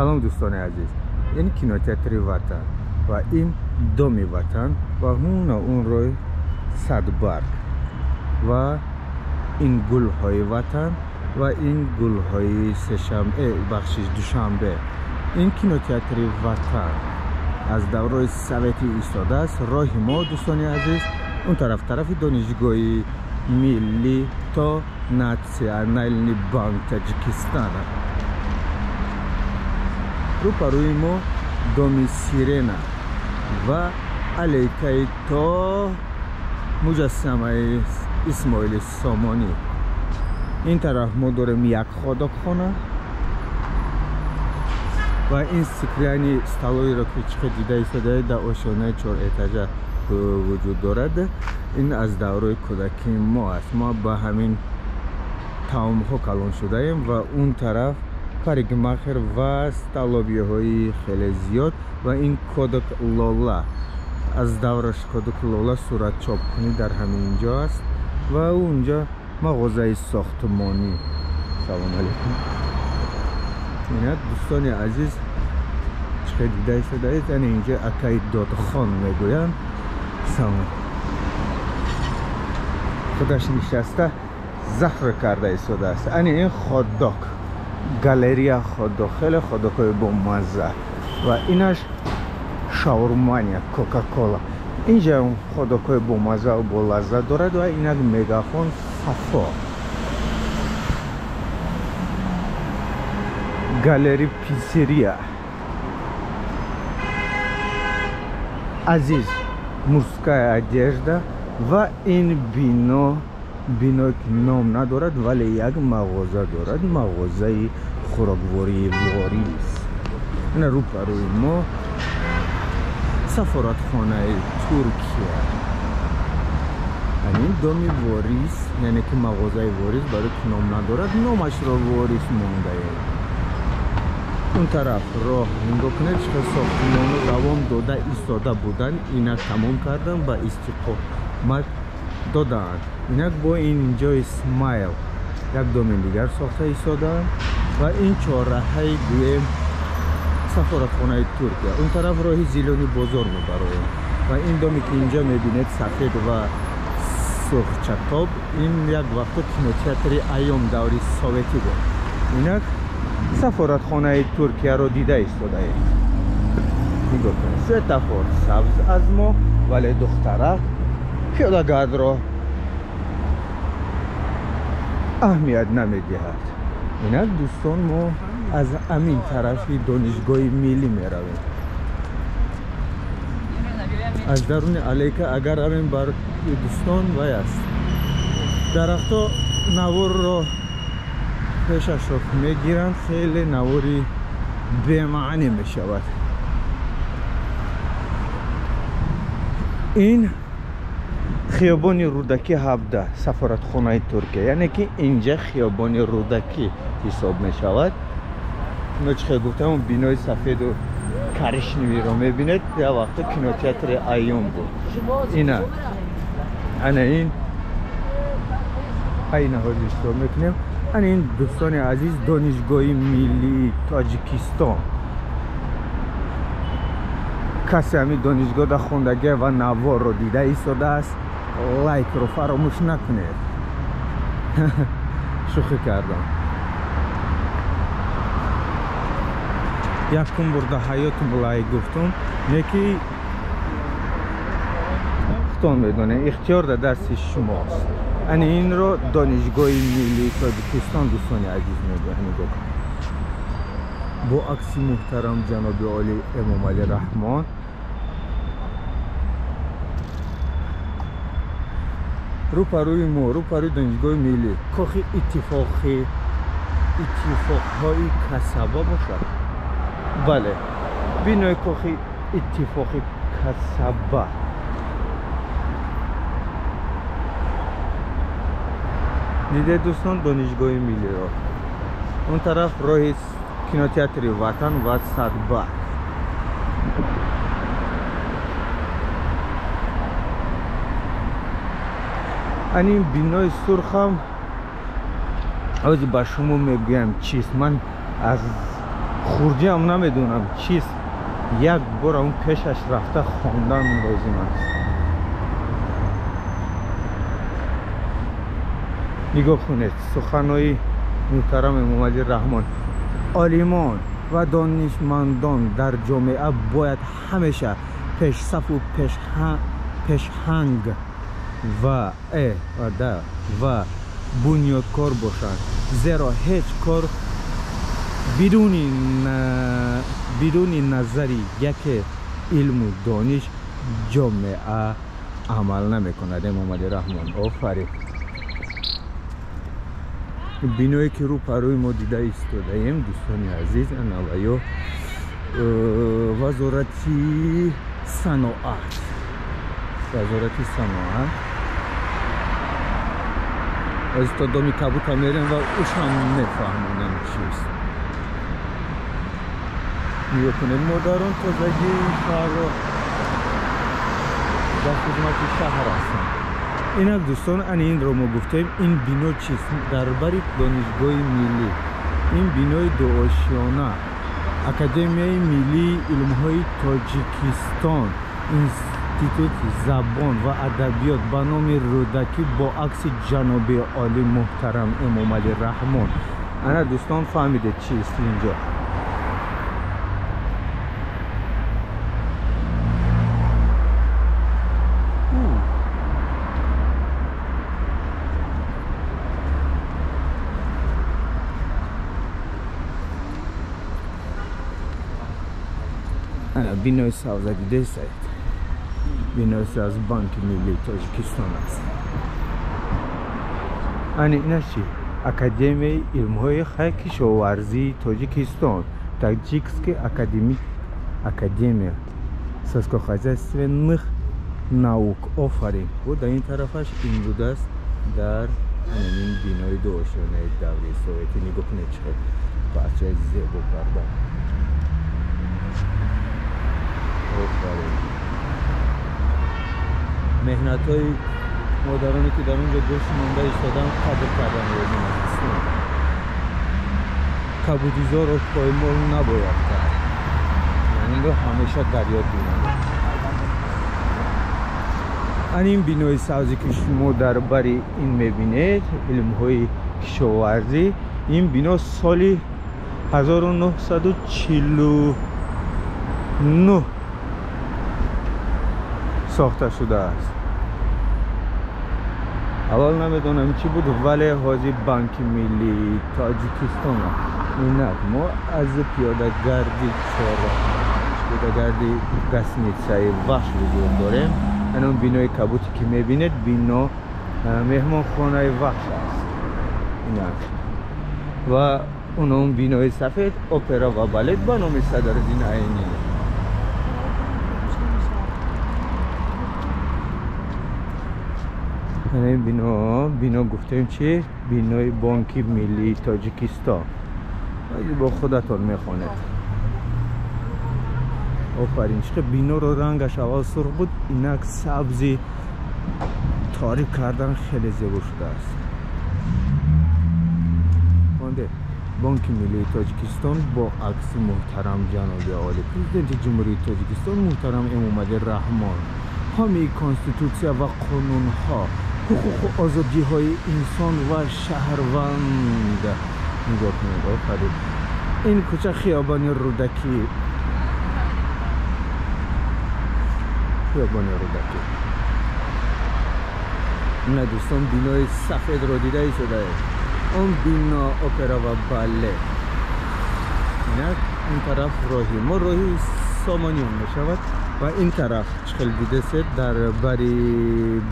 Салом, дӯстони азиз. Ин кинотеатри Ватан ва ин доми Ватан ва ҳуна он роҳи Садбарг ва ин гулҳои Ватан ва ин гулҳои сешанбе, бахшиш, душанбе. Ин кинотеатри Ватан аз давраи советӣ истодааст. Роҳи мо, дӯстони азиз, он тараф тарафи донишгоҳи миллӣ то Национальный банк Таҷикистана. Рӯпарӯи мо доми Сирена ва алейкаи то муҷассамаи Исмоили Сомонӣ. Ин тараф мо дорем як ходокхона ва ин стеклянный столоиро, ки чӣ қадр дида истодаед, дар ошёнаи чорэтажа вуҷуд дорад. Ин аз давраи кӯдакии мо аст. Мо ба ҳамин таомҳо калон шудаем. Ва он тараф парикмахер ва столовиҳои хеле зиёд ва ин Кодак Лола, аз давраш Кодак Лола суратчопкунӣ дар ҳамин ҷо аст ва унҷо мағозаи сохтмонӣ. Салом алейкум. Инак, дӯстони азиз, чӣ қадр дида истодаед, яъне инҷо акаи Додхон мегӯянд. Салом. Худаш нишаста зафр карда истодааст. Ани ин ходдок, галерия ходдок, хеле ходдокҳои бомазза ва инаш шаурмания, Кока-Кола. Инҷа ходдокҳои бомаззаву болаззат дорад ва инак Мегафон Сафо, галери пиццерия Азиз, мужская одежда ва ин бино, биное ки ном надорад, вале як мағоза дорад, мағозаи хӯроквории Ворис. Ина рӯпарӯи мо сафоратхонаи Туркия. Ин доми Ворис, яъне ки мағозаи Ворис, барои ки ном надорад, номашро Ворис мондаем. Он тараф роҳ нигоҳ кунед, чӣ қадр сохтмону давом дода истода буданд, инак тамом кардан ба истиқомат додаанд. Инак бо ин ҷои Смайл як доми дигар сохта истодаанд ва ин чорраҳаи гӯем сафоратхонаи Туркия. Он тараф роҳи Зилони бозор мебароем ва ин доме ки инҷо мебинед, сафед ва сурхчатоб, ин як вақто кинотеатри айём даври советӣ буд. Инак сафоратхонаи Туркияро дида истодаем. Нигоҳ кунед, светофор сабз аз мо, вале духтара пиёдагардро аҳамият намедиҳад. Инак, дӯстон, мо аз амин тарафи донишгоҳи миллӣ меравем. Аз даруни алейка агар равем, бар дӯстон вай аст, дарахто наворро пешашро мегиранд, хеле навори бемаънӣ мешавад. Ин хиёбони Рӯдакӣ 17, сафоратхонаи Туркия, яъне ки инҷа хиёбони Рӯдакӣ ҳисоб мешавад. Но чӣ хел гуфтам, бинои сафеду коричневиро мебинед, як вақто кинотеатри Айём буд. Ина ана ин айна ҳозир ҳисоб мекунем. Ана ин, дӯстони азиз, донишгоҳи миллии Тоҷикистон. Касе ҳамин донишгоҳ дар хондагия ва наворро дида истодааст, лайкро фаромӯш накунед. Шӯхӣ кардам. Якум бор дар ҳаётум лайк гуфтум, не ки худтон медонед, ихтиёр дар дасти шумост. Ани инро донишгоҳи миллии Тоҷикистон, дӯстони азиз, мегӯянд. Нигоҳ кунед, бо акси муҳтарам ҷаноби олӣ Эмомалӣ Раҳмон. Рӯпарӯи мо, рӯпарӯи донишгоҳи миллӣ, кохи иттифоқҳои касаба бошад. Бале, бинои кохи иттифоқи касаба. Дидед, дӯстон, донишгоҳи миллиро. Он тараф роҳи кинотеатри Ватан ва Садбарг. Ани бинои сурхам ҳозир ба шумо мегӯям чист. Ман аз Хурдиам намедонам чист, як бор он пешаш рафта хондан лозим аст. Нигоҳ кунед суханои муҳтарам Эмомалӣ Раҳмон. Олимон ва донишмандон дар ҷомеа бояд ҳамеша пешсафу пешҳанг ва бунёдкор бошанд, зеро ҳеҷ кор бидуни назари яке илму дониш ҷомеа амал намекунад. Эмомалӣ Раҳмон, офарин. Биное ки рӯ парӯи мо дида истодаем, дӯстони азиз, анаваё вазорати саноат, вазорати саноат. Аз то доми кабута мерем ва ушам мефаҳмонем чист. Нигоҳ кунед, модарон тозагии шаҳрро дар хизмати шаҳр ҳастанд. Инак дӯстон, ани инро мо гуфтем, ин бино чист? Дар бари донишгоҳи миллӣ, ин бинои дуошиёна, Академияи миллии илмҳои Тоҷикистон, Институти забон ва адабиёт ба номи Рӯдакӣ бо акси ҷаноби олӣ муҳтарам Эмомалӣ Раҳмон. Ана дӯстон, фаҳмидед чист инҷо. Бинои савза дидесаед, бинои савз Банки миллии Тоҷикистон аст. Ани инаш чи? Академияи илмҳои кишоварзии Тоҷикистон, Таджикский академия сельскохозяйственных наук. Офарин. Бо дар ин тарафаш ин будааст дар ин бинои дуошиёнаи давраи советӣ. Нигоҳ кунед чӣ хел парчаи зебо карда. Офарин. Меҳнатҳои модароне ки дар он ҷо гӯшт монда истодан қадр кардан лозим аст. Кабудизорро поймол набояд кард. Инро ҳамеша дар ёд бимонед. Ан ин бинои савзе ки шумо дар бари ин мебинед, илмҳои кишоварзӣ, ин бино соли 1949 сохта шудааст. Аввал намедонам чӣ буд, вале ҳозир Банки миллии Тоҷикистон аст. Инак мо аз пиёдагарди пиёдагарди гостиницаи Вахш вуҷуд дорем. Ан он бинои кабуте ки мебинед, бино меҳмонхонаи Вахш аст. Инак ва он бинои сафед опера ва балет ба номи Садриддин Айнӣ. Ин бино гуфтем чи? Бинои Бонки миллии Тоҷикистон. Бо худатон мехонед. Офарин, чӣ биноро рангаш аввал сурх буд, инак сабзи торик кардан хеле зебо шудааст. Хонде Бонки миллии Тоҷикистон бо акси муҳтарам ҷаноби олӣ президенти Ҷумҳурии Тоҷикистон муҳтарам Эмомалӣ Раҳмон, ҳомии конститутсия ва қонунҳо, ҳуқуқу озодиҳои инсон ва шаҳрванд. Нигоҳ кунед, офарин. Ин кӯча хиёбони Рӯдакӣ, хиёбони Рӯдакӣ. На дӯстон, бинои сафедро дида истодаед. Он бино опера ва балет. Инак ин тараф роҳи мо, роҳи Сомониён мешавад ва ин тараф чӣ хел дидесед дар бари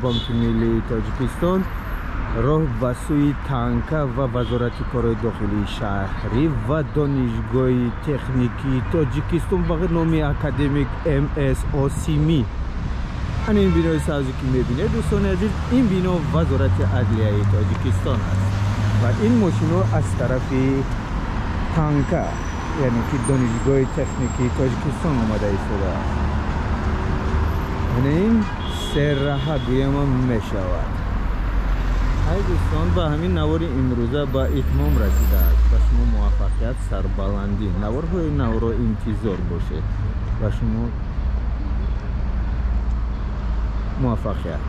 Бонки миллии Тоҷикистон роҳ ба сӯи Танка ва Вазорати корҳои дохилии шаҳрӣ ва Донишгоҳи техникии Тоҷикистон ба номи академик МС Осимӣ. Ан ин бинои сабзе ки мебинед дӯстони азиз, ин бино Вазорати адлияи Тоҷикистон аст ва ин мошинҳо аз тарафи Танка, яъне ки Донишгоҳи техникии Тоҷикистон омада истодааст. Яъне ин серраҳа гӯямам мешавад. Ай дӯстон, ба ҳамин навори имрӯза ба итмом расидааст. Ба шумо муваффақият, сарбаландӣ, наворҳои навро интизор бошед. Ба шумо муваффақият.